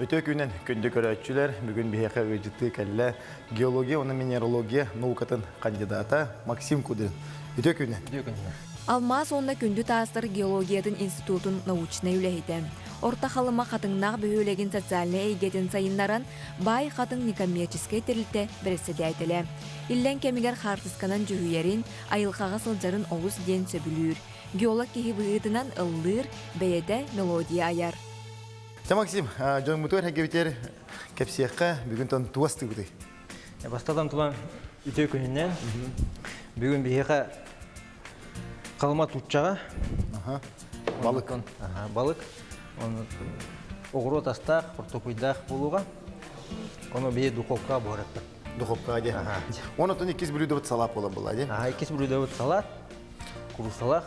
Өтө күнэн күндү көрөөччүлэр, бүгүн биһиэхэ ыалдьыттыы кэллэ геология уонна минералогия наукатын кандидата Максим Кудрин. Үтүө күнүнэн. Үтүө күнүнэн. Алмаас уонна күндү таастар геологиятын институтун научнай үлэһитэ. Орто Халыма Хатыҥнаах бөһүөлэгин социальнай эйгэтин сайыннаран, Баай Хатыҥ некоммерческай тэрилтэ бэрэссэдээтэлэ. Иллэҥ кэмигэр хаартысканан дьүһүйэрин, айылҕаҕа сылдьарын олус диэн сөбүлүүр. Геолог киһи быһыытынан ыллыыр, бэйэтэ мелодия айар. Дьэ, Максим, дьоммутугар эргибитигэр кэпсиэххэ, бүгүн тон тугу астыыбытый? Бастатан туран үтүө күнүнэн. Бүгүн биһиэхэ Халыма туччаҕа балык. Балык. Оҕуруот астаах, хортуоппуйдаах буолуоҕа. Ону биһи духовкаҕа буһарыппыт. Духовкаҕа дии. Онон иккис блюдобут салат буолар буолла дии. Иккис блюдобут салат. Куруссалаах,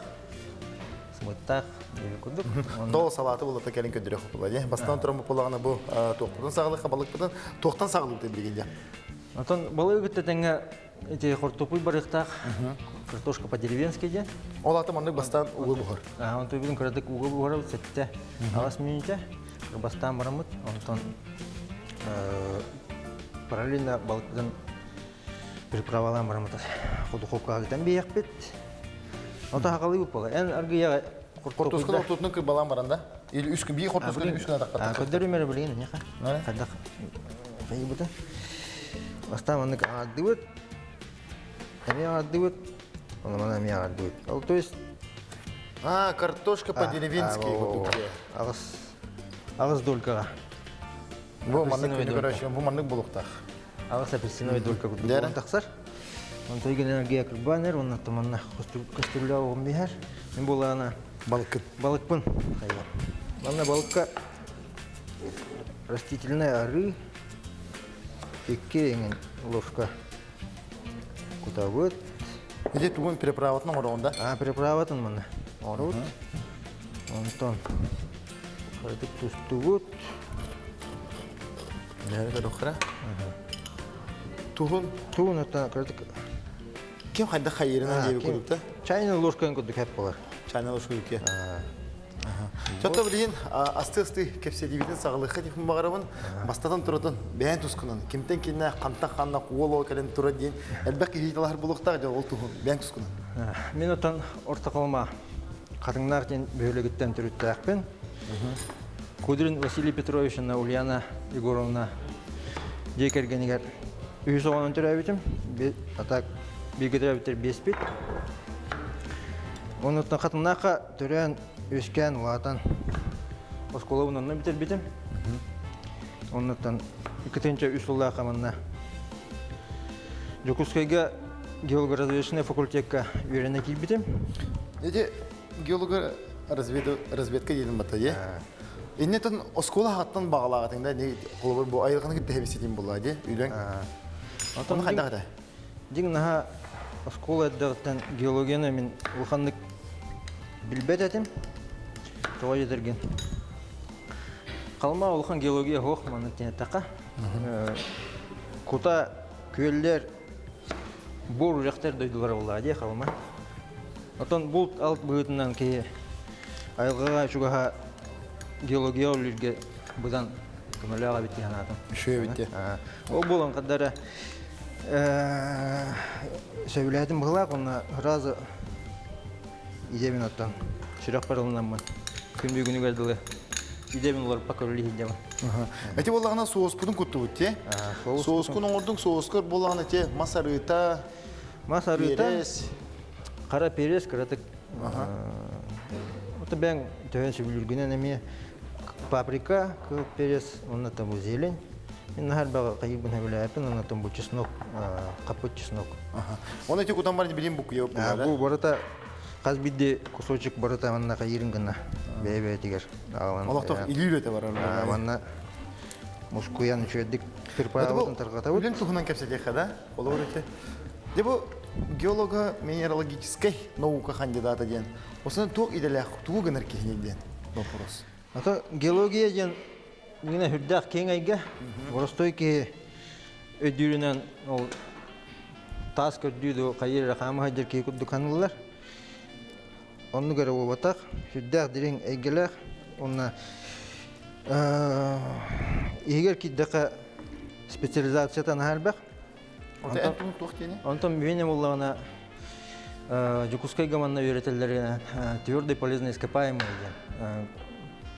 сымыттаах диэби курдук. Доо салаты булата кэлин көдүрэх була дии. Бастаан туран буоллаҕына бу туохпутун саҕалыха балыкпытын туохтан саҕалыыбыт билигин дии. Онтон балыгы кытта тэҥҥэ эти хортуоппуй барыахтаах картошка по-деревенски диэн. Ол аты маннык бастаан угу буһар. Онтон бүгүн кыратык угу буһарабыт сэттэ аҕыс мүнүүтэ. Бастаан бараммыт, онтон параллельно балыкпытын приправалаан бараммыт духовкаҕа кытан биэхпит. Ото хахалыы буола. Эн аргыйаҕа Хортуосканы ортотунан кырбалаан баран да? Или үс күн, биир хортуосканы үс күн атахпаттар. Көрдөрүм эрэ билигин эһиэхэ. Хайдах хайыбыта. Бастаан маннык аҥардыбыт. Эмиэ аҥардыбыт. Ону маны эмиэ аҥардыбыт. Ол то есть А, картошка по-деревенски курдук. Аҕыс аҕыс долькаҕа. Бу маннык күнү көрөөччү, бу маннык булуктаах. Аҕыс апельсиновай долька курдук буолан тахсар. Онтон энергия кырбаан уонна манна кастрюля оҕум биһэр. Мин буолаана балыккын. Балыкпын. Манна балыкка растительный арыы икки эҥин ложка кутабыт. Ити тугун приправатын оҥороҕун да? А, приправатын манна оҥоробут. Онтон кыратык тустубут. Туһун Туһун оттон кыратык ким хайдах хайырынан диэби курдук да? Чайный ложканы курдук хэп болар. Чайный ложка үкке. Чотто билигин асты-асты кэпсэтиибитин саҕалыахха диэхпин баҕарабын. Бастатан туратын бэйэн тускунан кимтэн киннэ хантан ханна уол кэлэн турар диэн элбэх киһи талаһар буолуохтаах дьэ ол туһун бэйэн тускунан. Мин оттон Орто Халыма Хатыҥнаах диэн бөһүөлэгиттэн төрүттээхпин. Кудрин Василий Петрович уонна Ульяна Егоровна дьиэ кэргэнигэр үһүс оҕонон төрөөбүтүм. А так бииргэ төрөөбүттэр биэспит. Оннуттан Хатыҥнаахха төрөөн, үөскээн, улаатан оскуолабын онно бүтэрбитим. Оннуттан 2003 сыллаахха манна Дьокуускайга геолого-разведочнай факультекка үөрэнэ киирбитим. Ити геолого-разведка диэн бата дии. Иннетен оскуола хаттан баҕалаах да не холобур бу айылҕаны кытта хэбиситин буолла дии үлэҥ. Оттон хайдах этэ? Дьиҥ наһаа оскуола эрдэҕиттэн геологияны мин улаханнык билбэт этим. Тоҕо диэтэргин Халыма улахан геология суох маннык диэн эттэххэ. Кута күөллэр буор үрэхтэр дойдулара буоллаҕа дии Халыма. Оттон булт алт быһыытынан киһи айылҕаҕа чугаһа геология үллүргэ быдан көмөлөөх эбит дии санаатым. Үчүгэй эбит дии. Ол буолан хаддара сөбүлээтим быһылаах уонна сразу идэбин оттон сүрэхпэр ылынаммын күн бүгүнүгэр дылы идэбин олорпа көрүлүү сылдьабын. Эти буоллаҕына соуспутун куттубут те. Соускун оҥордуҥ, соускар буоллаҕына те мас арыыта, мас арыыта, перец. Хара перец кыратык. Ото бэҥ төһөн сөбүлүүргүнэн эмиэ паприка, кыл перец, уонна там зелень. Мин наһаа элбэҕи хайыыбын сөбүлээппин, уонна там бу чеснок, хаппыт чеснок. Оны эти кутан баран билим букуйа Бу барыта хас биирдии кусочек барыта манна хайыырын гына бэйэ-бэйэтигэр аҕалан Олохтоох илии үлэтэ барар. Манна мускуйан үчүгэйдик приправатын тарҕатабыт. Үлэн туһунан кэпсэтиэххэ да, холобур ити. Дьэ бу геолого-минералогическай наука кандидата диэн. Осунан туох идэлээх, тугу гынар киһиний диэн вопрос. Ото геология диэн мина үрдээх киэҥ эйгэ. Боростуой киһи өйдүүрүнэн ол таас көрдүү дуу хайыыр эрэ хаама сылдьар киһи курдук саныыллар. Оннук эрэ буолбатах, сүрдээх дириҥ эйгэлээх уонна. Иһигэр киирдэххэ специализацията наһаа элбэх. Онтон туох диэни? Онтон миэнэ буоллаҕына Дьокуускайга манна үөрэтэллэринэн твердый полезный ископаемый диэн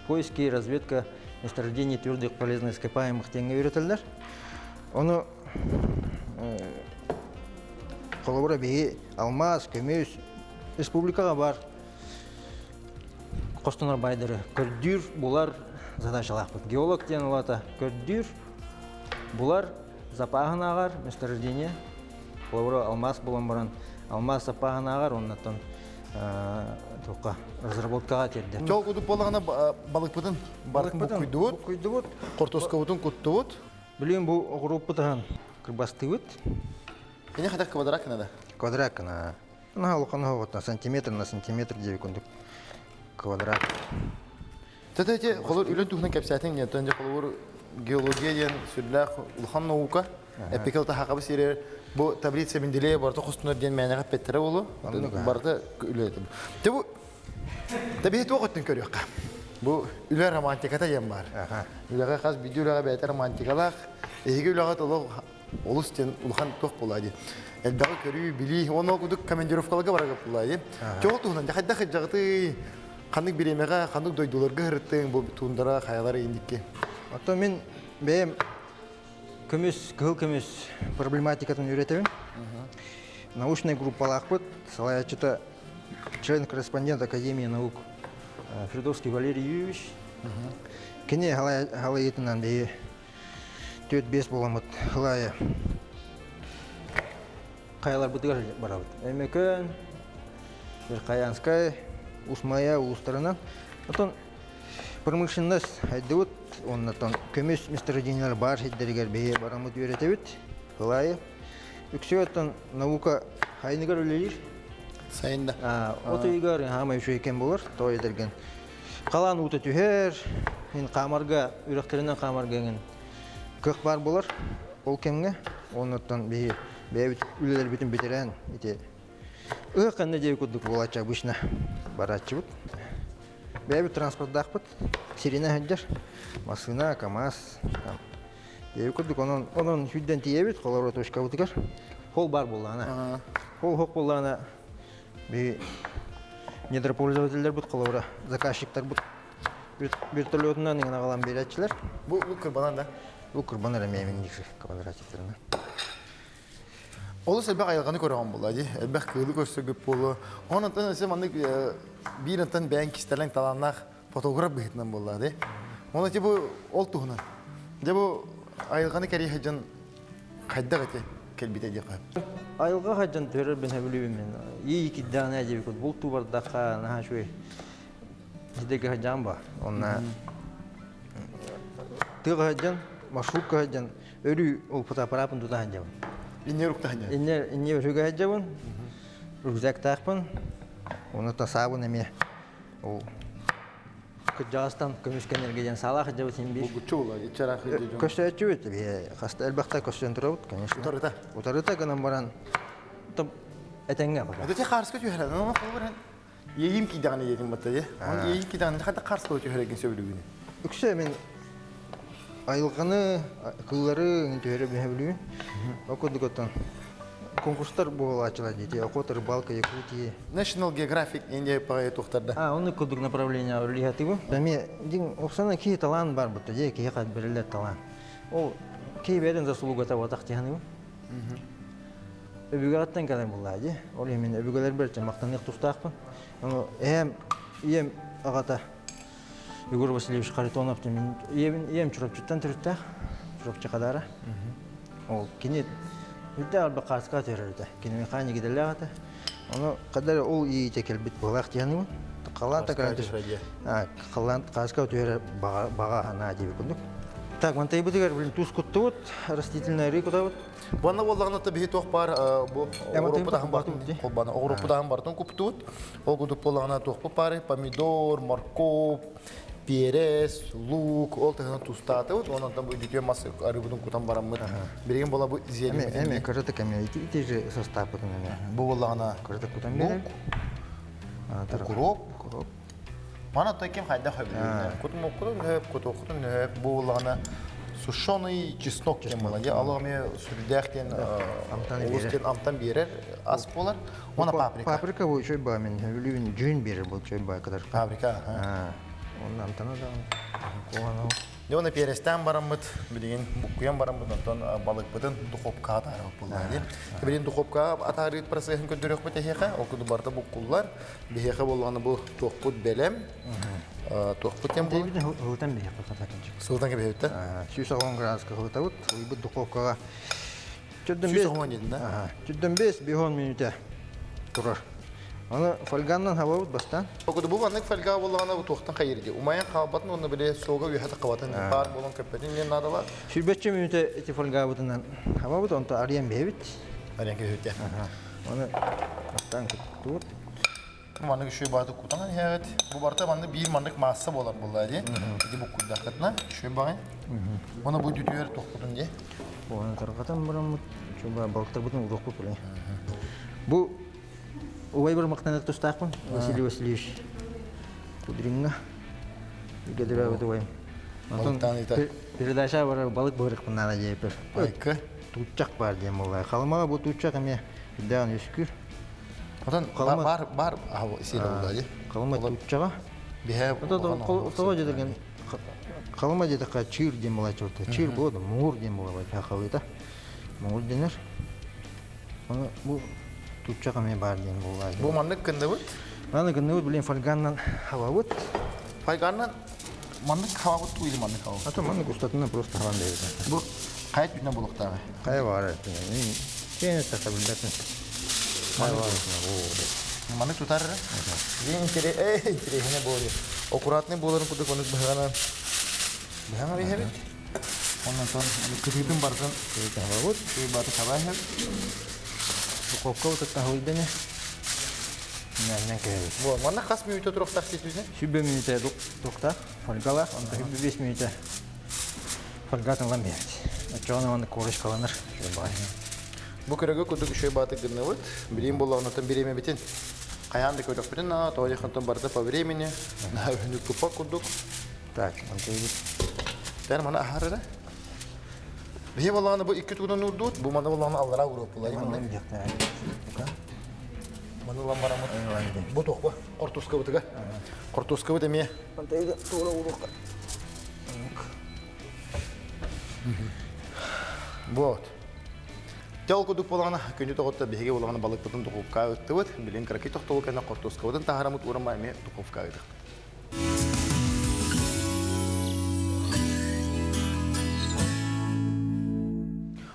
поиски и разведка месторождений твердых полезных ископаемых диэҥҥэ үөрэтэллэр. Ону холобура биһи алмаас, көмүс республикаҕа баар хостонор байдары көрдүүр, булар задачалаахпыт. Геолог диэн улаата көрдүүр, булар, запаһын ааҕар, месторождение. Холобура, алмаас булан баран, алмаас запаһын ааҕар, оннуттан туохха разработкаҕа тиэрдэр. Чол кудук буоллаҕына балыкпытын барытын буккуйдубут, буккуйдубут, хортуоскабытын куттубут. Билигин бу оҕуруоппут аһан кырбастыыбыт. Ини хатах квадрат гына Квадрат гына. Наһаа улахан оһоҕуттан сантиметр на сантиметр диэби курдук квадрат. Тата ити холор үлэн туһунан кэпсээтиҥ диэн, тон холобур геология диэн сүрдээх улахан наука. Эпикэл таһаҕабы сирэр бу таблица Менделеева барыта хостунар диэн мээнэҕэ эппэттэрэ буолуо. Барыта үлэ Те бу Тэбиһи туох өттүн көрүөххэ. Бу үлэ романтиката диэн баар. Үлэҕэ хас биирдии үлэҕэ бэйэтэ романтикалаах. Эһиги үлэҕит олох олус диэн улахан туох буолаа дии. Элбэҕи көрүү, билии, уонна ол курдук командировкаларга барарга буолаа дии. Чоҕул туһунан дьэ хайдах ыдьаҕытый, ханнык бириэмэҕэ, ханнык дойдуларга сырыттыҥ, бу туундара, хайалар индикки? Оттон мин бэйэм көмүс, кыһыл көмүс проблематикатын үөрэтэбин. Научнай группалаахпыт, салайааччыта член-корреспондент Академии наук Фридовский Валерий Юрьевич. Кини халайытынан биһи 4-5 буоламмыт хылаайы хайаларбытыгар барабыт. Өймөкөөн, Верхоянскай, Усмая улуустарынан. Оттон промышленность хайдыбыт, оннотон көмүс месторождениелар баар сирдэригэр биһи бараммыт үөрэтэбит. Хылаайы. Үксү оттон наука хайыныгар үлэлиир. Сайында. От ыйыгар хаамай үчүгэй кэм болар, той эдэрген. Халаан уута түһэр, мин хаамарга, үрэхтэринэн хаамарга эҥин кыах баар буолар ол кэмҥэ. Оннуттан биһи бэйэбит үлэлэрбитин бүтэрэн ити ыһыах кэннэ диэби курдук буолааччы обычно барааччыбыт. Бэйэбит транспордаахпыт, сиринэ сылдьар, массыына, КАМАЗ, диэби курдук онон онон сүүрдэн тиийэбит холоро точкабытыгар. Хол баар буоллаҕына. Хол хох буоллаҕына биһи недропользователлэрбит холобура заказчиктарбыт вертолетунан иҥэн аҕалан биэрээччилэр. Бу бу кырбанан да? Бу кырбан эрэ миэмин диир квадратиктарына. Олус элбэх айылҕаны көрөҕүн буолла дии. Элбэх кыылы көрсөргүт буолуо. Онон өссө маннык биир антан бэйэҥ кистэлэҥ талааннаах фотограф быһыытынан буолла дии. Оны ити бу ол туһунан. Дьэ бу айылҕаны кэрийэ сылдьан хайдах ити кэлбитэ диэххэ. Айылҕа хайдан төрөр сөбүлүүбүн мин. Ии киддаана диэбикут бултуу бардахха наһаа үчүгэй. Сидеге сылдьаан ба. Онна тыга сылдьан, маршрутка сылдьан өрүү ол фотоаппарапын тута сылдьабын. Инне рукта сылдьан. Инне инне өрүүгэ сылдьабын. Рюкзактаахпын. Оны тасаабын эмиэ. Ол кырдьаҕастан көмүскэнэргэ диэн саалаах дьабыт син биир. Булгуччу буолар, иччэрээх дьон. Көстөөччүбүт, хаста элбэхтэ көстөн турабыт, конечно. Утарыта. Утарыта гынан баран, этэҥҥэ пока. Это хаарска түһэрэн, ону холборон иэйиим киидэҕинэ диэтиҥ батта дии. Оны иэйиим киидэҕинэ хата хаарска түһэрэгин сөбүлүүгүн. Үксэ мин айылҕаны, кыллары түһэрэ бүһэбилүүн. Ол курдук оттон конкурстар буолааччылар диэти, охота, рыбалка, Якутии. National Geographic Индия паҕайы тухтарда. А, оны курдук направление үллиһатыбы. Эми дин оксана киһи талаан бар бутта же киһи хат берилер талаан. Ол киһи бэйэтин заслугата батах тиһаныгым. Өбүгэҕиттэн кэлэн буллаа дии. Ол иһин мин өбүгэлэрбэр мактаныах тустаахпын. Ону эһэм ийэм аҕата Егор Васильевич Харитонов мин ийэбин ийэм Чурапчыттан төрүттээх Чурапчы Хадара. Ол кини үрдэ алба хааска төрөрүтэ. Кини механик идэлээх этэ. Ону кадары ол иите кэлбит буолаах диһаныгын. Халаан такара халаан хааска түһэрэ баҕа анаа диэби курдук. Так, мантайбытыгар блин туус куттубут, растительный ры кутабыт. Буанна буоллаҕына та биһи туох баар бу оҕуруоппутаһын бартын холбана оҕуруоппутаһын бартын куптубут. Ол курдук буоллаҕына туохпут баары помидор, морковь, перец, лук, ол таһынан тустаатыбыт. Онон бу бүтүө мас арыыбытын кутан бараммыт. Билигин буола бу зелень. Эми кырытык эми ити же состаппытын эми. Бу буоллаҕына кырытык кутан лук, укроп. Мана той ким хайдах хөбүлүүр. Кутун муккутун нөп, кутуохутун нөп. Бу буоллаҕына Сушеный чеснок диэн буолар. Ало эмиэ сүрдээх диэн олус диэн амтан биэрэр ас буолар. Уонна паприка. Паприка бу үчүгэй баа мен үлүбүн дьүһүн биэрэр бу үчүгэй баа кытар. Паприка. Онно амтана да куһаҕан. Дьэ уонна перестээн бараммыт, билигин буккуйан бараммыт, онтон балыкпытын духуопкаҕа атаарабыт буоллаҕа дии. Билигин духуопкаҕа атаарыыт процеһын көрдөрүөхпүт эһиэхэ. Ол курдук барыта буккуллар. Биһиэхэ буоллаҕына бу туохпут бэлэм. Туохпут кэм буолар? Ылытан биһиэхэ хатакынчык. Сылытан кэбиһэбит да? 180 градуска ылытабыт. Ылыйбыт духуопкаҕа 180 диэтин да? 105 5 мүнүүтэ турар. Аны фольганнан хабабыт бастаан. Бу маннык фольга буоллаҕына бу туохтан хайыр дии. Умайан хаалбатын уонна били суога үөһэ таххабатын паар буолан көппөтүн диэн наадалаах. Сүүрбэччэ мүнүүтэ ити фольгабытынан хабабыт, онто арыйан биһэбит. Арыйан кэбиһэбит. Аны бастаан куттубут. Маннык үчүгэй бааты кутан иһэҕит. Бу барыта маннык биир маннык маасса буолар буолла дии. Ити буккуйдаххытына үчүгэй баҕай. Уонна бу дүтүөр тохпутун дии. Уонна тарҕатан бараммыт, чуба балыктарбытын уруохпут билэ. Бу убайбар махтанар тустаахпын Василий Васильевич Кудриҥҥа. Бигэ убайым. Балыктаан ыйта. Передача барар балык быһырыкпын наада диэппэр. Айкы. Тууччах баар диэн буолла. Халымаҕа бу тууччах эмиэ үрдээн үскүр. Отон бар бар сиэр буолла дии. Халыма тууччаҕа. Биһэ Тоҕо дьэдэгэн халыма диэтэххэ чыыр диэн буолааччы. Чыыр буолуо муҥур диэн буолар халыыта. Муҥур дэнэр. Оны бу тууччах эмиэ баар диэн буолла. Бу маннык кынныбыт. Маннык кынныбыт билин фольганнан хабабыт. Фольганнан маннык хабабыт туйду маннык хабабыт. А то маннык устатынан просто хабан бэйбит. Бу хайа түнэ булуктааҕы? Хайа баар Киэн саха билбэтин. Маннык тутар Интересіне болур. Аккуратный боларын кудук онук быһаҕанан быһаҕа биһэбит. Оннан сон кытыытын бартын хабабыт. Баты хаба иһэбит. Духовка утutta хабыйдане. Нәннән кэбит. Бу манна хас мүнүүтэ туруохтаах диэтибитин? Сүбэ мүнүүтэ туохтаах фольгалаах, онто сүбэ 5 мүнүүтэ фольгатын ылан биэрбит. Оччоҕуна маннык корочкаланар. Бу көрөгө курдук үчүгэй бааты гынныбыт. Билиим буоллаҕына бириэмэбитин хайаан да көрөхпүтүн наада, тоҕо диэххинтэн барыта по времени, наһаа туппат курдук. Так, онтойбут. Тэн маны аһар эрэ. Биһи буоллаҕына бу икки тугунан уурдуут, бу маны буоллаҕына аллараа уруоппулар. Маны ылан бараммыт. Бу туохпа? Хортускабытыга. Хортускабыт эмиэ. Онтойга туора уруохха. Вот. Тел кудук буолаҕына күнү тоҕотто биһиги буолаҕына балыкпытын духовкаҕа ыттыбыт. Билин кыракый тохтобул кэннэ хортуоскабытын таһарамыт уурама эмиэ духовкаҕа ыытыахпыт.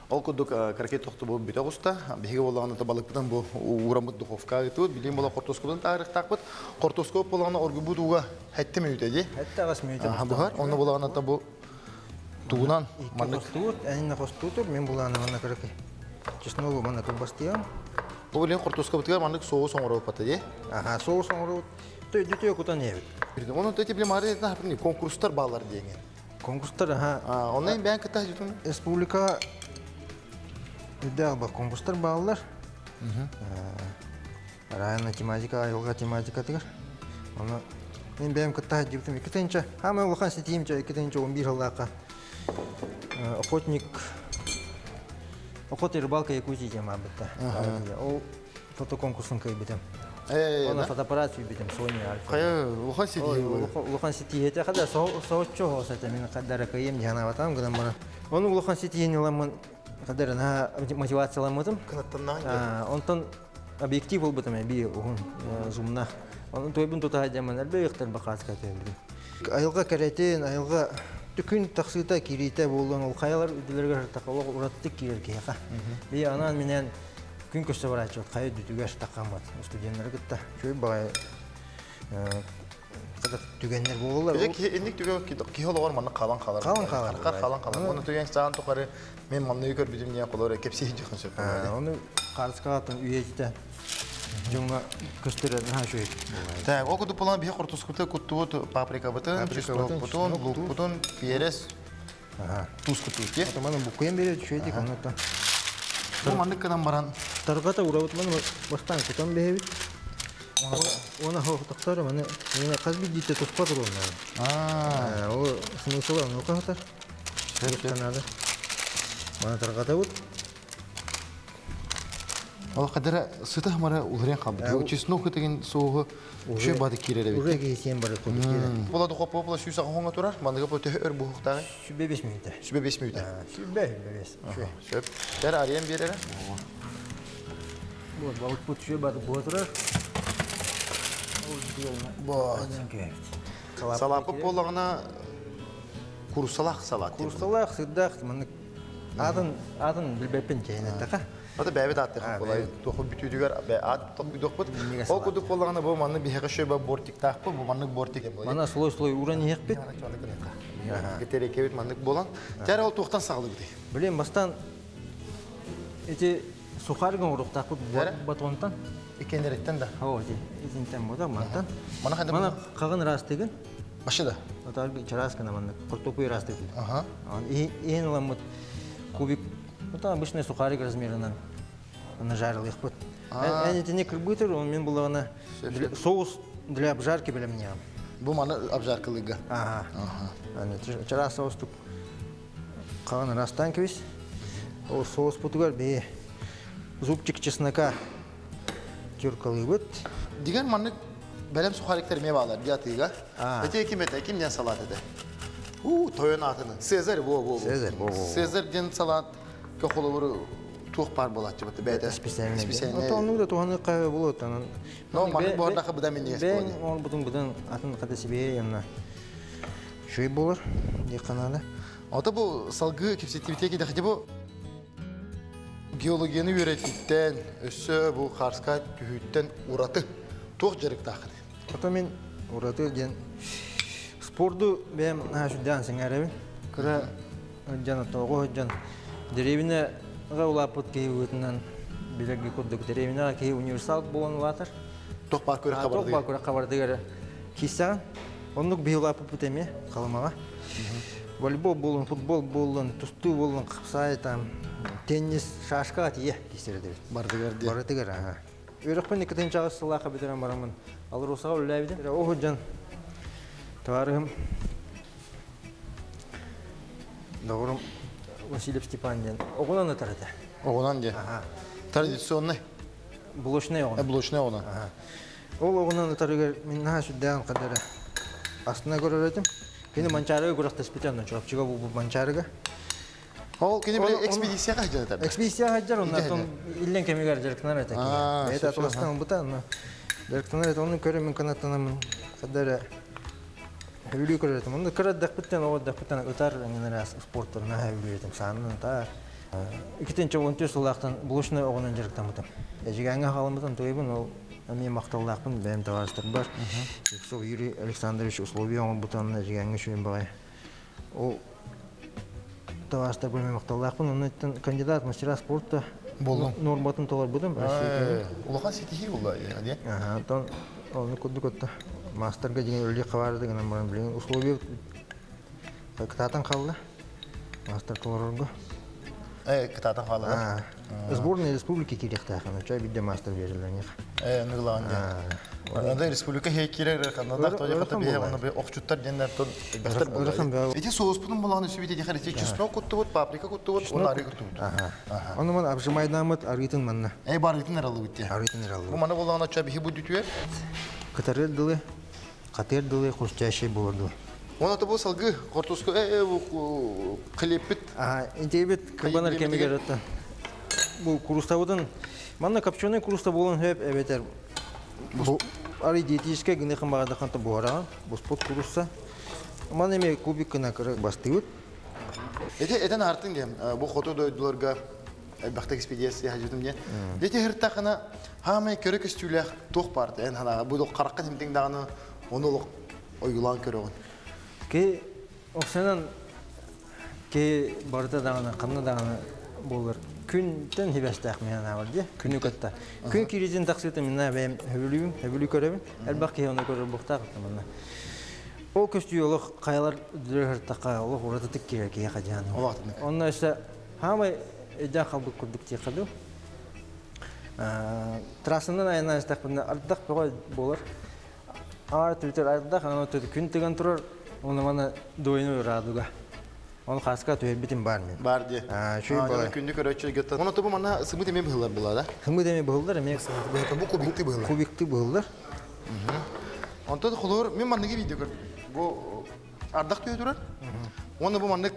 Ол курдук кыракый тохтобул бүтэ оҕуста. Биһиги буоллаҕына балыкпытын бу уураммыт духовкаҕа ыытыбыт. Билин буола хортуоскабытын таһаарыахтаахпыт. Хортуоскабыт буоллаҕына оргуйбут ууга хэттэ мүнүүтэ дии. Хэттэ аҕыс мүнүүтэ. Буһар. Онно буоллаҕына бу тугунан маннык хостуут, эһинне хостуутур, мен булааны манна кыракый. Чесногу манна кылбастыйам. Бу билин хортуоскабытыгар маннык соус оҥоробут дии. Аха, соус оҥоробут. Төйдүтүө кутан иһэбит. Онон эти билим ары конкурстар баалар диэҥин. Конкурстар, аха. Онно бэйэн кытта жүтүн? Республика үрдээх ба конкурстар бааллар. Районна тематика, айылҕа тематикатыгар. Оны мен бэйэм кытта дьибитим 2 хамай улахан ситиимчэ 2011 жыллаахха охотник охота и рыбалка Якутии диэн баабытта. Ол фотоконкурсун кыайбытым. Оны фотоаппарат сүүйбүтүм Sony Alpha. Хайа улахан ситиһи Улахан ситиһи хада соһуччу хоосата мен каддара кыйым диһанабатам гынан бара. Оны улахан ситиһини ыламмын каддара наһаа мотивацияламмытым. Кынаттаннаан Онтон объектив болбутум би уһун зумна. Onun тойбун тута дьаман элбэ ыктар бакааска төбүн. Айылга кэрэтин, айылга түкүн тахсыыта кириитэ буолуон ол хайалар үдүлэргэр тахалог ураттык киирэр киһиэхэ. Би анаан минэн күн көстө барааччы хайа дүтүгэр тахаммат студенттары кытта. Чүй баҕай түгэннэр буолалар. Инник түгэн киһи олоҕор манна хаалан хаалар. Хаалан хаалар. Хаалан хаалар. Оны түгэн саан тухары мен манны көрбүтүм диэн холор кэпсии дьихэн сөп. Оны карыскаатын үйэтитэ дьоҥҥо көстөрөр наһаа үчүгэй. Так, ол курдук буолан биһи хортускуты куттубут паприкабытын, чеснокпутун, лукпутун, перец, туус куттубут. Атаманы буккуйан берет үчүгэйдик оннуттан. Бу маннык гынан баран Таргата урабыт маны бастаан кутан бэһэбит. Оны хоохтохтор маны мына хас биддиитэ туспа туруонна. Ол смысла ону кахатар. Наада. Маны тарҕатабыт. Ол кадара сыта хамара уларыйан хаалбыт. Чеснок деген соуһу үчүгэй бады киирэр эбит. Уже киһи бары курдук киирэр. Була духоппа була сүүс аҕыс турар. Маныга бу төһө өр буһуктааҕый? 105 мүнүүтэ. 105 мүнүүтэ. 105. Сөп. Бэр арыйан биэрэрэ. Вот балыкпыт үчүгэй бады буһа турар. Вот. Салааппыт буоллаҕына курсалаах салаат. Курсалаах, сырдаах, маннык атын атын билбэппин чэйнэттэхэ. Ата бэйэбит ааттыах буолай туоху бүтүүдүгэр аат тохуйдуохпут. Ол курдук буоллаҕына бу маннык биһиэхэ шөбө бортиктаахпыт, бу маннык бортик. Мана слой-слой уран иһиэхпит. Гетерекебит маннык буолан. Тээр ол туохтан саҕалыыбытый? Билем бастан эти сухарь оҥоруохтаахпыт батонтан. Иккиэннэриттэн да? Оо, ити итинтэн буолар мантан. Мана хайда Мана хаҕын ыраастыгын. Башы да? Отар чараас гына маннык хортуоппуй ыраастыгын. Аха. Иһин ыламмыт кубик, ну там обычный сухарик размерынан нажарил Эн итини кырбыытыр, он мен булаҕына соус для обжарки бэлэмниэҕим. Бу маны обжаркалыыга. Ага. Чараас соустук хаҕын ырастаан кэбис. Ол соуспутугар бии зубчик чеснока тюркалыыбыт. Дигэн маннык бэлэм сухариктар эмиэ баалар дии атыыга. Эти ким этэ, ким диэн салат этэ? У, тойон аатыны. Цезарь, во, во, во. Цезарь, во, во. Цезарь диэн салат холобуру туох баар буолааччы бэйэтэ специальный. Отоннук да туһаны кайы болот анан. Но маннык буордаха быдан минньигэс Бэйэн оҥорбутун быдан атын хата сибиэ янна. Шүй болар дии. Ото бу салгыы кэпсэтибитэ кидэхти бу геологияны үөрэтиттэн, өссө бу Харска түһүүттэн ураты туох дьарыктааххын? Ото мин ураты диэн спорду бэйэм наһаа сүрдээн сэҥээрэбин. Кыра сылдьан, тоҕо сылдьан дэриэбинэҕэ улааппыт киһи быһыытынан билэргэ курдук дэриэбинэҕэ киһи универсал буолан улаатар. Туох баар күрэх Туох баар күрэх хабардыгар киирсэҕин. Оннук биһи улааппыппыт эмиэ Халымаҕа. Волейбол буоллун, футбол буоллун, тустуу буоллун, хапсаай там, теннис, шашкаҕа тиийэ киирсэр этибит. Барытыгар дии. Барытыгар, аха. Үөрэхпин иккитинчи сыллаахха бүтэрэн бараммын Алросаҕа үлэлээбитим. Ол сылдьан табаарыһым доҕорум Васильев Степан диэн оҕунан ытар этэ. Оҕунан диэн? Традиционный? Блочный оҕунан. Блочный оҕунан. Ол оҕунан ытарыгар мин наһаа сүрдээҕин хадара астына көрөр этим. Кини Манчаарыга күрэхтэспитэ онно Чурапчыга буолбут Манчаарыга. Ол кини били экспедицияҕа сылдьар этэ. Экспедицияҕа сылдьар, онно иллэҥ кэмигэр дьарыктанар этэ кини. Бэйэтэ атыластан ылбыта, онно дьарыктанар этэ. Ону көрө мин кынаттанаммын хадара сөбүлүү көрөр этим. Онно кыра эрдэхпиттэн, оҕо эрдэхпиттэн ытар эҥин араас спорттары наһаа сөбүлүүр этим. Саанан ытар. Иккитинчи 14 сыллаахтан блочнай оҕонон дьарыктаммытым. Эдьигээҥҥэ хаалыммытым туйбун, ол эмиэ махталлаахпын бэйэм табаарыстарбар. Слепцов Юрий Александрович условия оҥорбутун Эдьигээҥҥэ үчүгэй баҕайы. Ол табаарыстарбар эмиэ махталлаахпын. Онно кандидат мастера спорта Буоллум. нуорматын толорбутум. Улахан ситиһии буолла диэн. Онтон ону курдук отто маастарга дьиҥин үлэлии хабаарды гынан баран билигин условия кытаатан хаалла. Маастар толорорго. Кытаатан хаалла. Сборная республики киириэхтээх, чай бидде маастар берилер. Ныгылаан диэн. Онда республика хей кирер ханнадах тоя хата бие оны бе охчуттар деннер тон бэхтер буолла. Ити соуспутун булааны сүбите дихар ити чеснок куттубут, паприка куттубут, уонна арыы куттубут. Ону ман обжимайдаамыт арыытын манна. Эй барыытын аралыбыт те. Арыытын аралыбыт. Бу маны булааны ча биһи будүтүөр. Кытарыр дылы, хатыр дылы хрустящий болор дылы. Оны бу салгы кортуску э хлебпит. Ага, интебит кырбанар кемигер отта. Бу курустабытын манна копченый куруста болон хөп эбетер. Бу ары диетическая гыныхын багадаханта буһараҕын, буспут курусса. Ман эме кубик гына кыра бастыыбыт. Эти этен артын диэн бу хоту дойдуларга элбэхтик экспедиция хажытым диэн. Дети хыртахына хаамай көрө көстүүлээх туох баарты эн ханаға бу қараққа тимтиң даҕаны ону олох ойулаан көрөҕүн. Ки оксанан ки барыта даҕаны ханна даҕаны буолар күнтэн хибэстээх мен бар дии күнү кытта. Күн кииритин тахсыыта минна бэйэм хөбүлүүм, хөбүлүү көрөбүн. Элбэх киһи оны көрөр буохтаах манна. Ол көстүү олох хайалар дүрһөртака олох уратытык киирэр киһи хадьааны. Онно өссө хаамай эдьэн халбыт курдук тиэхэду. Трассанан айаннаан истэхпинэ ардах бөҕө буолар. Аар түтэр ардах, аны күн тыган турар, оны мана дойну радуга. Ол хааска түһэрбитим баар мин. Баар дии. Үчүгэй балай. Күндү көрөөччү Оны тобу манна сымыт эмиэ быһыллар була да? Сымыт эмиэ быһыллар эмиэ. Бу кубикты быһыллар. Кубикты быһыллар. Онтон холоор мен манныгы видео көрдүм. Бу ардах түһэ турар. Уонна бу маннык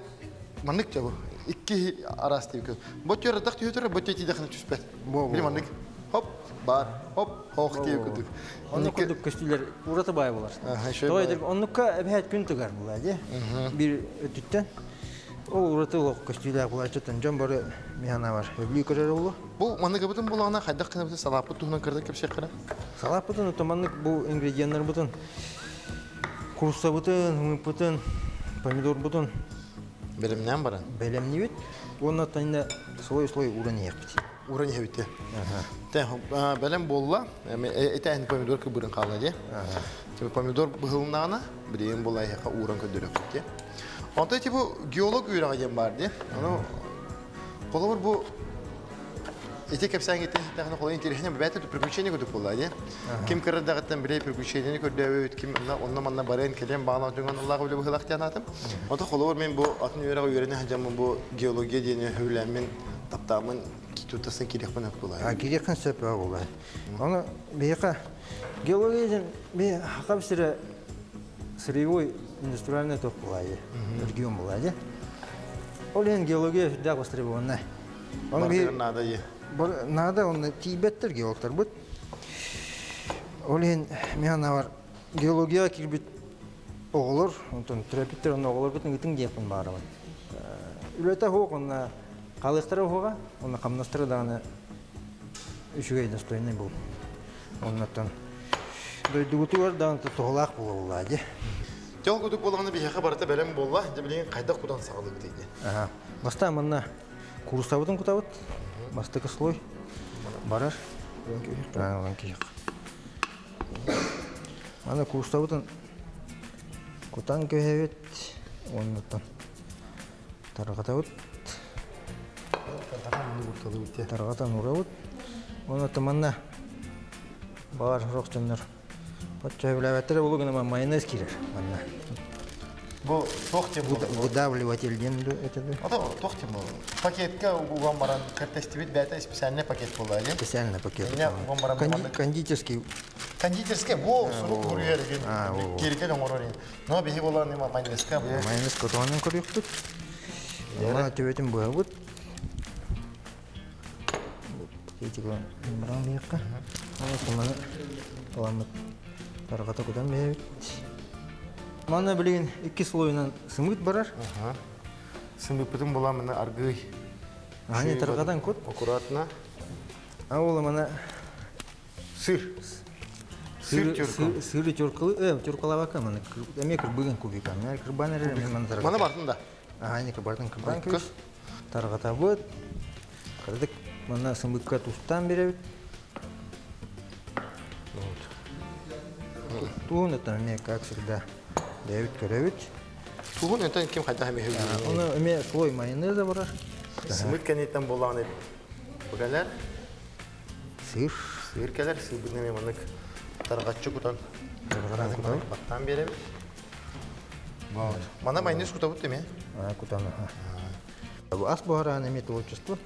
маннык бу. Икки араас тиби. Бу түөр ардах түһэ турар, бу тиийдэхинэ түспэт. Били маннык хоп бар, хоп хоох тиби курдук. Оннук курдук көстүүлэр ураты баай болар. Тоҕо оннукка эбэһээт күн тыгар була дии. Бир өттүттэн ол ураты олох көстүүлээх булааччыттан дьон бары миһана бар. Өблүү көрөр олу. Бу манныгыбытын булаҕына хайдах гынабытын салааппыт туһунан кырдык кэпсиэххэ Салааппытын отоманнык бу ингредиеннарбытын куруссабытын, хымыппытын, помидорбутун бэлэмнээн баран бэлэмниибит. Уонна тайна слой-слой уран иһэхпит. Уран иһэбит. Тэ бэлэм буолла. Этээһин помидор кыбырын хаалла дии. Помидор быһылыннаҕына билигин була эһиэхэ ууран көрдөрүөхпүт дии. Онтон ити бу геолог үөрэҕэ диэн баар дии. Ону Холобур бу ити кэпсээҥҥиттэн иһиттэххинэ холой интэриэһинэй бэйэтэ приключение курдук буолла дии. Ким кырырдаҕыттан били приключениени көрдөөбүт, ким онно-манна барыан кэлиэн баҕалаах дьоҥҥо аналлаах үлэ быһыылаах диэн аатым. Онтон холобур мин бу атын үөрэҕи үөрэнэ сылдьаммын бу геология диэни сөбүлээммин, таптааммын туттарсан киириэхпин сөп буолаа. Киириэххин сөп буолаа. Ону биһиэхэ геология диэн би хакам сирэ сырьевой индустриальный ток буолаа регион буолаа дии. Ол иһин геология сүрдээх востребованная. Оны наада дии. Наада, онно тиийбэттэр геологтарбыт. Ол иһин мин санаабар геологияҕа киирбит оҕолор, онтон төрөппүттэр онно оҕолоргутун ыытыҥ диэхпин баҕарабын. Үлэтэ суох, онно хаалыахтара уһуоҕа, онно хамнастара даҕаны үчүгэй достойный был. Оннотон дойдугутугар даҕаны туһалаах буолаллаа дии. Дьол кудук буолаҕына биһиэхэ барыта бэлэм буолла. Дьэ билигин хайдах кутан саҕалыыбыт дии. Бастаан манна куурусабытын кутабыт. Бастакы слой барар. Киһих. Аны куурусабытын кутан көһөбүт. Оннуттан тарҕатабыт. Тарҕатан урабыт. Оннуттан манна баар сорох дьоннор Оччо сөбүлээбэттэрэ буолуо гына майонез киирэр манна. Бу туох диэн буолар? Выдавливатель диэн это да? Ото туох диэн буолар? Пакетка уган баран кэртэстибит бэйэтэ специальный пакет буолла дии. Специальный пакет. Инне уган баран Кондитерский. Кондитерский бу сурук суруйар деген киэргэл оҥорор ин. Но биһи буолан майонезка Майонез котоонун көрүөхпүт. Мана төбөтүн быһабыт. Баран диэххэ. Маны ыламмыт тарҕата кутан биһэбит. Манна билигин икки слойунан сымыыт барар. Сымыыппытын булан мына аргыый. Ани тарҕатан кут. Аккуратно. А ол мана сыр. Сыр тюрка. Сыры тюркалы, тюркалабака маны эме кырбыгын кубика. Мен кырбан эрер мен маны Маны бартын да. Ани кырбартын кырбан көс. Тарҕатабыт. Кырдык манна сымыкка тустан беребит. Вот. Туһун это мне, как всегда, бэйэбит көрөбүт. Туһун это ким хайдах эмиэ Оны эмиэ слой майонеза барар. Сымык кэнниттэн буолаҕын бу кэлэр. Сыр. Сыр кэлэр, сырбытын эмиэ маннык тарҕаччы кутан тарҕатан баттаан биэрэбит. Вот. Мана майонез кутабыт эмиэ. Кутан. Ас буһараан эмиэ творчество.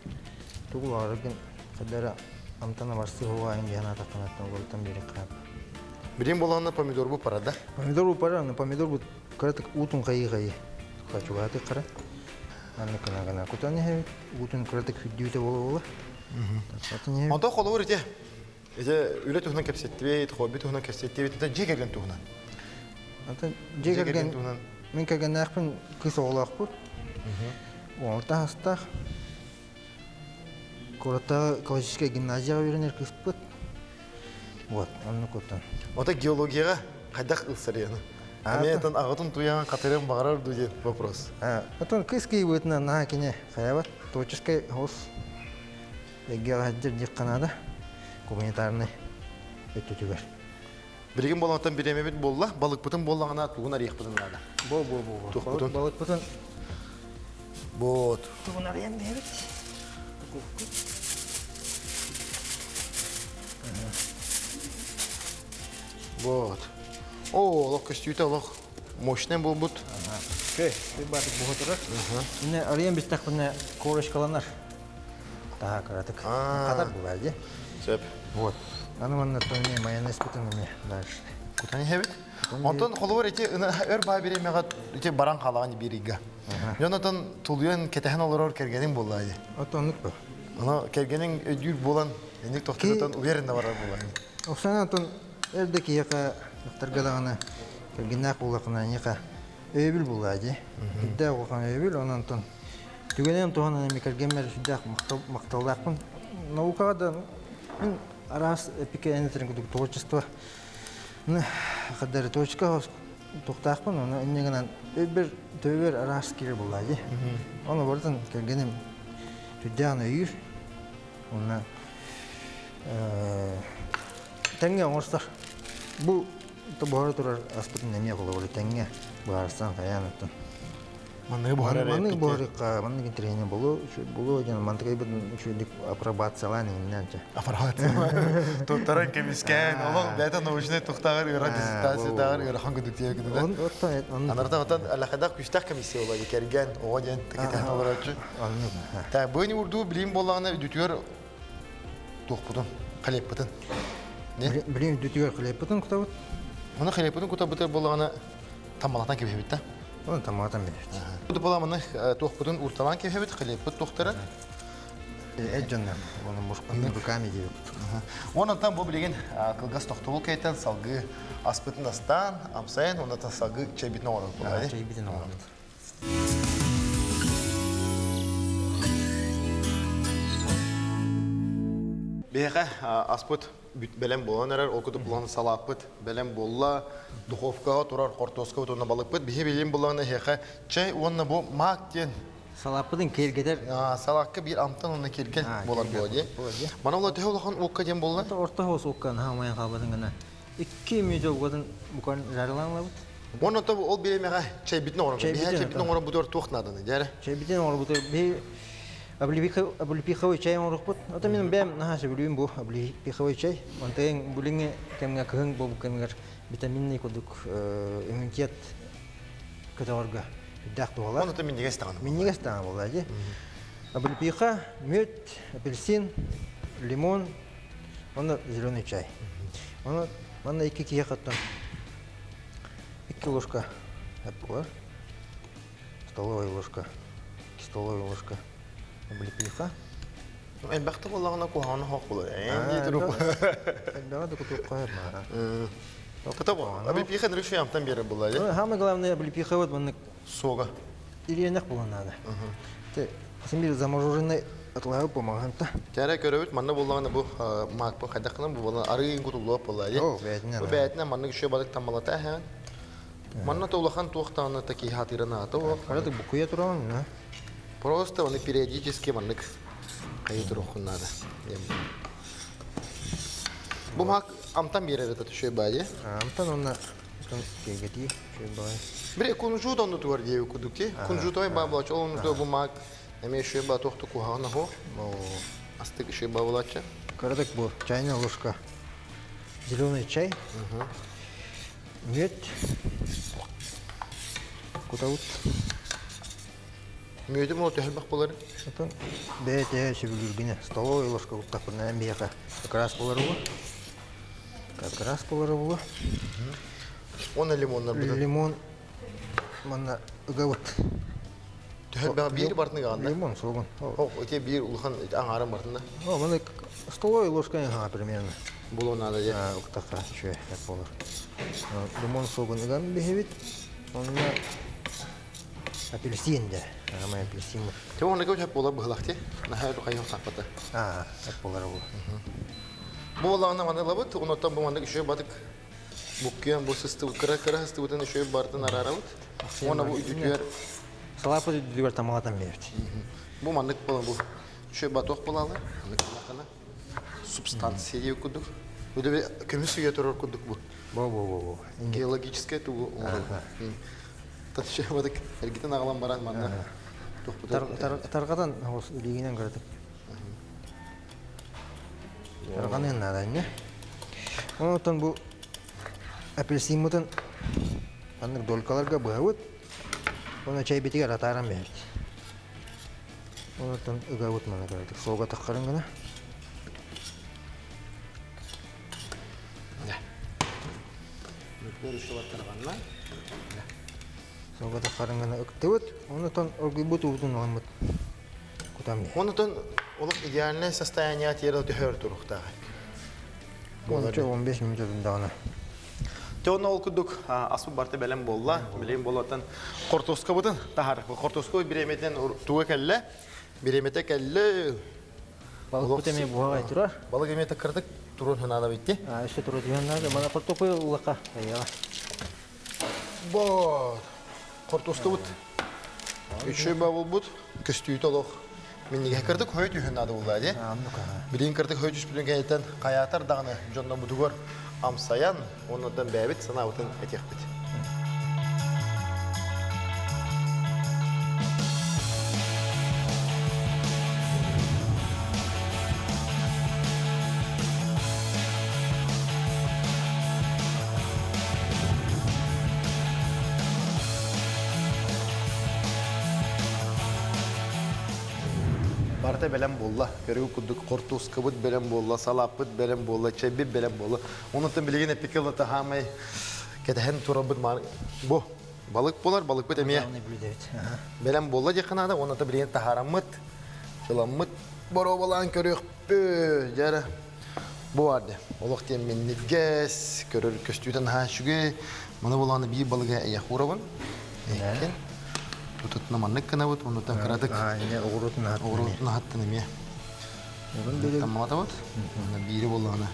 Тугу баҕараргын хадара амтана барсы хугаайын диэн атахханаттан уларытан биэриэххэ. Билим буолаанна помидор бу пара да? Помидор бу пара, но помидор бу кыратык уутун хайы-хайы. Хачугааты кара. Манны кына гына кутан иһэбит. Уутун кыратык хүддүүтэ буола-буола. Онтон холобур ити ити үлэ туһунан кэпсэттибит, хобби туһунан кэпсэттибит, это дьиэ кэргэн туһунан. Атын дьиэ кэргэн туһунан мин кэргэннээхпин кыыс оҕолоохпут. Уолта астаах. Куораттааҕы классическай гимназияҕа үөрэнэр кыыспыт. Вот, оннук оттон. Ото геологияҕа хайдах ылсарыяны? Эмиэ отон аҕатын туйаҕын хатырыан баҕарар дуу диэн вопрос. Отон кыыс киһи наһаа кини хайабат творческай хос эйгэҕэ сылдьар диэххэ наада гуманитарнай өттүтүгэр. Билигин болонтон бириэмэбит буолла, балыкпытын буоллаҕына тугун арыйахпытын наада. Бо бо бо. Туохпутун? Балыкпытын Вот. Тугун арыйан биһэбит. Вот. О, олох көстүүтэ олох мощный буолбут. Үчүгэй, баатык буһа турар. Инне арыйан бистахпына корочкаланар. Таһа кыратык. Хатар булар дии. Сөп. Вот. Аны манна тони майонез кутан эме дальше. Кутан иһэбит. Онтон холобур ити өр баа бириэмэҕэ ити баран хаалаҕын биир ыйга. Дьон отон тулуйан кэтэһэн олорор кэргэниҥ буолла дии. Отоннук бу. Ону кэргэниҥ өйдүүр буолан инник тохтотон уверенно барар буолан. Оксана отон эрдэ киһиэхэ дьахтарга даҕаны кэргэннээх буоллахына эйиэхэ өйөбүл буолла дии. Үрдээх улахан өйөбүл, онон онтон түгэнэн туһанан эми кэргэммэр сүрдээх махталлаахпын. Наукаҕа да мин араас эпикэ курдук творчество хадары точка туохтаахпын, ону инньэ гынан өйбөр төбөбөр араас киирэр буолла дии. Ону барытын кэргэним сүрдээҕин өйүүр. Уонна тэҥҥэ оҥорсор. Бу буһара турар аспытын эмиэ холобура тэҥҥэ быһаарсан хайаан оттон. Манныгы буһарар Маннык буһарыкка маннык интэриэһинэй болу болу диэн мантыкайбытын үчүгэйдик апробациялаан иҥиннээн чэ. Апробация. Туттаран кэмискээн, олох бэйэтэ научнай тухтааҕар ыарахан диссертациятааҕар ыарахан кудук тиэ күнүнэн. Анарта отон алахадах күстэх комиссия буолла кэргэн оҕо диэн такитаан олорочу. Так, быны урдуу билим буоллаҕына үдүтүгэр туохпутун, хлебпытын. Билим үдүтүгэр хлебпытын кутабыт. Оны хлебпытын кутабытыр буоллаҕына тамалатан кэбиһэбит да. Оны тамалатан биһэбит. Бу буоламаны туохпутун урталаан кэбиһэбит, хлебпыт туохтара. Эт дьоннор, оны мужскими руками диэбит. Онон бу билигин кылгас тохтобул кэйтэн салгыы аспытын астаан, амсайан, оннотон салгыы чэйбитин оҥорор буолла. Чэйбитин оҥоробут. Биһиэхэ аспыт бэлэм буолан эрэр, ол курдук булан салааппыт бэлэм буолла, духовкаҕа турар хортуоскабыт уонна балыкпыт. Биһи билим буллаҕына эһиэхэ чэй уонна бу маак диэн Салааппытын киэргэтэр. Салаакка биир амтан уонна киэргэл буолар буо дии. Мана була төһө улахан уокка диэн буолла? Орто хоос уокка наһаа умайан хаалбатын гына. Икки мүнүүтэ угатын букан жарылаан ылабыт. Уонна то ол бириэмэҕэ чэйбитин оҥорон биһэ чэйбитин оҥорон бутуор туох нааданы дьээрэ? Чэйбитин оҥорбутугар биһи облепиховый чай оҥорохпут. Ото мин бэйэм наһаа сөбүлүүм бу облепиховый чай. Онтон билиҥҥи кэмҥэ кыһын буолбут кэмигэр витаминный курдук иммунитет көтөҕөргө сүрдээх туһалаах. Онто минньигэс даҕаны. Минньигэс даҕаны буолла дии. Облепиха, мед, апельсин, лимон, уонна зеленый чай. Оны манна икки киһи оттон икки ложка буолар. Столовая ложка, столовая ложка облепиха. Элбэхтэ буоллаҕына куһаҕаны хоох буолар. Ээ, турук. Элбэҕи да кутуохха Потому облепиха нырышы амтан берер буолла. Самое главное облепиха вот маннык сога. Ириэнэх буолан надо. Син замороженный атлаһы помаганта. Тәрә көрөбүт манна буоллаҕына бу маакпы хайдахынан бу буолан арыын кутуллуоп буолла. О, бээтинэн. Бу бээтинэн маннык үшө балык таммалата һэн. Манна то улахан туохтаана такие хатырын аата ол. Караты букуя туран, Просто оны периодически маннык хайы турохун надо. Бу мак амтан берер это түшө баайы. Амтан онна кегети түшө баайы. Бире кунжут онну туар диye кудук ти. Кунжут ой ба булач ол бу мак эме шө ба тохту кухана хо. Астык шө ба булача. Карадак бу чайная ложка. Зеленый чай. Мед. Кутабыт. Мүөтүм ол төһөлбөх болар? Отон бэйэтэ сөбүлүүргүнэ столовой ложка куттахпына миэхэ как раз болар була. Как раз болар була. Уонна лимоннар бутун. Лимон манна ыгабыт. Төһөлбөх биир бартын ыгаҕында? Лимон суогун. Ох, ити биир улахан аҥаарын бартында. О, маны столовой ложка примерно. Булуон надо дии. Уктахха үчүгэй болар. Лимон суогун ыган биһибит. Онно апельсин да. Аамай апельсин. Те оны көт хөп болар быһылахти. Наһаа хайын саппата. Аа, хөп болар бу. Бу болағына маны лабыт, онотон бу маннык үшөй батык буккуян бу сысты кыра-кыра сыстыбытын үшөй бартын арарабыт. Оны бу үдүтүгэр Салапыт үдүтүгэр тамалатан берет. Бу маннык болан бу үшөй батох болалы. Маннык болақына субстанция деп кудук. Бу көмүс үйе турар кудук бу. Бо-бо-бо-бо. Геологическая тугу оҥорор. Татышабадык эргитен аҕалан баран манна Тарҕатан илиигинэн көрөтүк. Тарҕаныан наада инне. Онтон бу апельсиммытын маннык долькаларга быһабыт. Оны чэйбитигэр атааран биһэбит. Онтон ыгабыт маны кыратык суога таххарын гына. Суога таххарын гына ыктыбыт. Онтон оргуйбут уутун ыламмыт кутан биһэбит. Онтон олох идеальное состояние тиэрэ төһөр туруктаах. 15 минутатын даҕаны. Те онно ол курдук аспыт барыта бэлэм буолла. Билигин буолуоттан хортуоскабытын таһаар. Хортуоска бириэмэтинэн туга кэллэ. Бириэмэтэ кэллэ. Балыкпыт эмиэ буһаҕай турар. Балык эмиэ таккырдык турун ханаада битти. Өссө туру түһэн наада. Мана хортуоппуй улаха. Айаҕа. Бо хортуоскабыт үчүгэй буолбут. Көстүүтэ олох минньигэһэ кырдык хойу түһэн наада буолла дии. Билигин кырдык хойу түспүтүн кэнниттэн хайаатар даҕаны дьонноммутугар амсайан, оннуттан бэйэбит санаабытын этиэхпит. Барыта бэлэм буолла. Көрүү курдук хортуускабыт бэлэм буолла, салааппыт бэлэм буолла, чэйбит бэлэм буолла. Онуттан билигин эппиккэ ылата хаамай кэтэһэн турарбыт бу балык буолар, балыкпыт эмиэ бэлэм буолла диэххэ наада. Онуттан билигин таһаараммыт, ыламмыт боруобалаан көрүөхпүт. Дьэ бу бар де. Олох диэн минньигэс, көрөр көстүүтэ наһаа үчүгэй. Маны булааны биир балыга эйэх уурабын. Эккен. Тутутуна маннык гынабыт, оннуттан кыратык оҕуруотун оҕуруотун аһаттан эмиэ. Таммалатабыт. Онно биири буоллаҕына.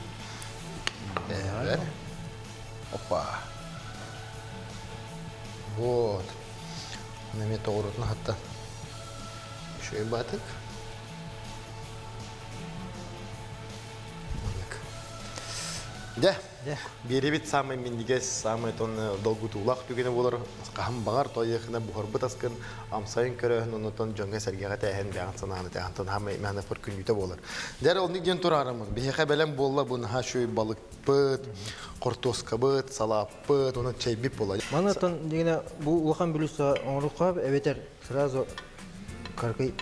Бэр. Опа. Вот. Оны эмиэ тоҕуруотун аһаттан. Үчүгэй баатык. Дьэ, биэрибит саамай минньигэс, саамай тон долгутуулаах түгэнэ буолар. Хаһан баҕар тойыахына буһарбыт аскын амсайын көрөһүн, оннотон дьоҥҥо-сэргэҕэ тээһин бэҕэн санааны тээһин хаамай мээнэппэр күннүүтэ буолар. Дьэ, оннук диэн тураарымын. Биһиэхэ бэлэм буолла бу наһаа үчүгэй балыкпыт, хортуоскабыт, салааппыт, онон чэйбит буолла. Маны оттон дигинэ бу улахан бүлүүс оҥоруохха эбэтэр сразу каркый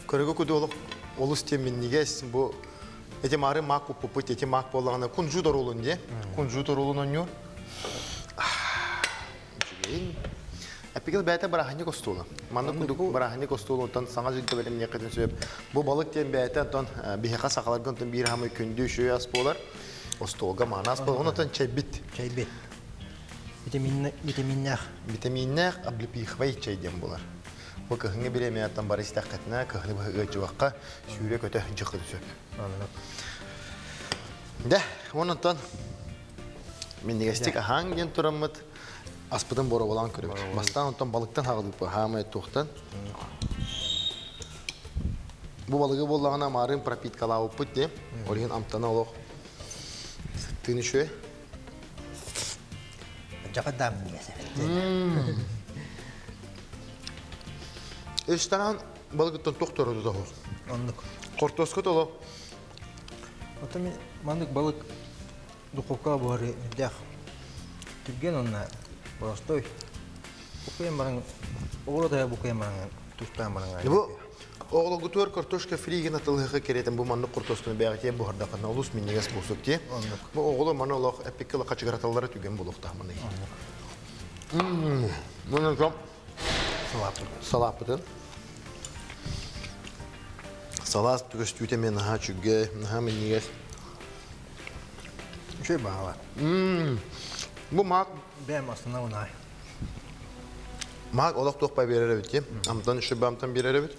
Көрөгө куду олох олус диэн минньигэс бу эти маары маак куппуппут эти маак буоллаҕына кунжут оруолун диэ кунжут оруолун онньуур үчүгэйин Эппигил бэйэтэ бырааһынньык остуола. Маннык курдук бырааһынньык остуола онтон саҥа дьылга бэлэмниэххитин сөп. Бу балык диэн бэйэтэ онтон биһиэхэ сахаларга онтон биир хаамай күндү үчүгэй ас буолар. Остуолга мааны ас буолар. Онтон чэйбит. Чэйбит. Витаминнээх. Витаминнээх облепиховай чэй диэн буолар. Бу кыһыҥҥы бириэмэттэн бары истэххитинэ, кыһыны быһа ыалдьыбакка сүүрэ-көтө дьыххын сөп. Дэ, онон минньигэстик аһааҥ диэн тураммыт аспытын боруобалаан көрөбүт. Бастаан онтон балыктан хаҕылыыппыт, хаамай туохтан. Бу балыгы буоллаҕына маарыын пропиткалаабыппыт диye. Ол иһин амтана олох тыын үчүгэй. Дьаҕадаам Ресторан балыгыттан туох торду тоһу? Оннук. Хортуоска толо. Ото мен маннык балык духовка буһары үрдээх. Түргэн онна простой. Букуйан баран оҕуруот аһа букуйан баран тустаан баран Бу Оҕолоргутугар картошка фри гына тылыһыга кэриэтин бу маннык куртуосканы бэйэҕитиэн буһардаххына олус минньигэс буолсук дии. Бу оҕолор маны олох эппиккэ хачыгыраталлара түгэн буолуохтаах маны. Мунун Салааппыт. Салааппытын. Салаат көстүүтэ мен наһаа үчүгэй, наһаа минньигэс. Үчүгэй баҕала. Бу маак Бэйэм астына унай. Маак олох туох биэрэр эбит дии. Амтан үчүгэй амтан биэрэр эбит.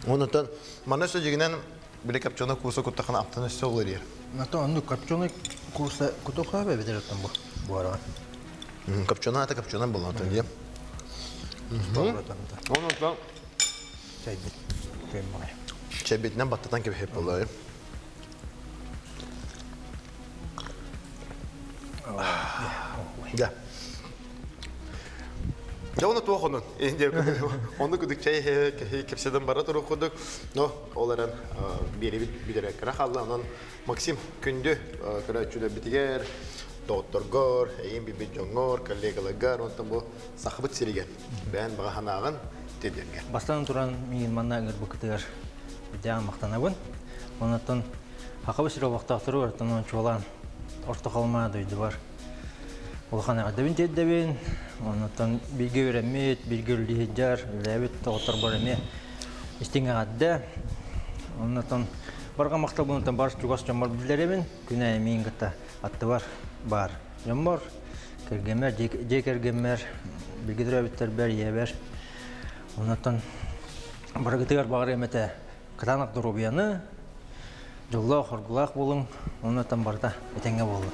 Онутан манна өссө дьигинэн били копченый курса куттахына амтан өссө уларыйар. Ато оннук копченый курса кутуха эбэтэр оттон бу буораҕа. Копченый ата копченый буолан дии. Онутан чайбит көммөй. Чайбитинэн баттатан кэбиһип буолар. Да. Дьэ оны туох онун Онну кудук чай кэпсэтэн бара турук кудук. Но ол эрэн биэрибит бүтэрэ кыра хаалла. Онон Максим күндү көрөөччүлэрбитигэр Доҕотторгор, эйиин билбит дьоҥҥор, коллегаларгар, онтон бу Сахабыт сиригэр бэйэн баҕа санааҕын тиэрдэргэр. Бастатан туран, миигин манна ыҥырбыккытыгар үрдээн махтанабын. Онон Сахабыт сирэ олохтоохторугар оттон чуолаан Орто Халыма дойдубар улахан эҕэрдэбин тиэрдэбин. Онон бииргэ үөрэммит, бииргэ үлэлии сылдьар, үлэлээбит доҕотторбор эмиэ истиҥ эҕэрдэ. Оннотон барҕа махталбын бар чугас дьоммор биллэрэбин. Күн аайы миигин кытта аттыбар баар дьоммор, кэргэммэр, дьиэ кэргэммэр, бииргэ төрөөбүттэрбэр, ийэбэр. Оннотон барыгытыгар баҕарыам этэ кытаанах доруобуйаны, дьоллоох, оргулаах буолуҥ, оннотон барыта этэҥҥэ буоллун.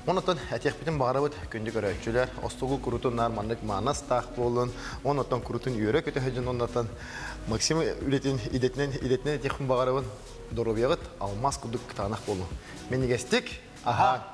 Онотон этиэхпитин баҕарабыт күндү көрөөччүлэр, остуолу курутун наар маннык маанас-таах буолун, онотон курутун үөрэ көтөһө дьон оннотон Максим үлэтин идэтинэн идэтинэн этиэхпин баҕарабын, доруобуйаҕыт алмаас курдук кытаанах буолун. Минньигэстик, аһаа!